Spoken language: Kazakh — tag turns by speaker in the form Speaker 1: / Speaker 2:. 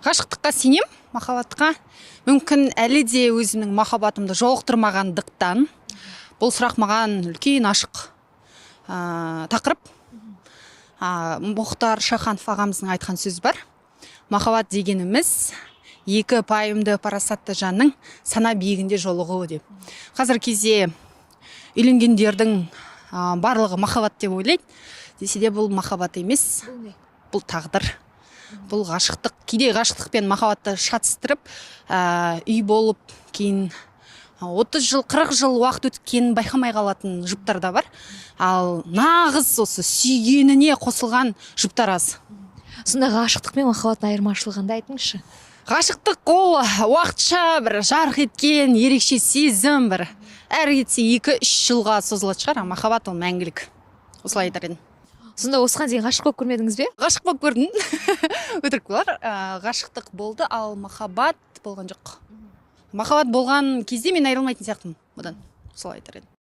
Speaker 1: Ғашықтыққа сенем, махаббатқа мүмкін әлі де өзімнің махаббатымды жолықтырмағандықтан, бұл сұрақ маған үлкен ашық тақырып. Мұхтар Шаханов ағамыздың айтқан сөзі бар: махаббат дегеніміз — екі пайымды, парасатты жанның сана биігінде жолығуы деп. Қазіргі кезде үйленгендердің барлығы махаббат деп ойлайды. Десе де, бұл махаббат емес, бұл тағдыр, бұл ғашықтық. Кейде ғашықтық пен махаббатты шатыстырып, үй болып, кейін 30 жыл, 40 жыл уақыт өткенін байқамай қалатын жұптар да бар. Ал нағыз осы сүйгеніне қосылған жұптар аз.
Speaker 2: Сонда ғашықтық пен махаббаттың айырмашылығы қандай, айтыңызшы?
Speaker 1: Ғашықтық ол уақытша бір жарқ еткен ерекше сезім, бір әрі кетсе 2-3 жылға созылатын шығар. А махаббат ол мәңгілік, осылай айтар едім.
Speaker 2: Сонда осыған дейін ғашық болып көрмедіңіз бе?
Speaker 1: Ғашық болып көрдім, өтірік болар. Ғашықтық болды, ал махаббат болған жоқ. Махаббат болған кезде мен айырылмайтын сияқтымын одан, солай айтар едім.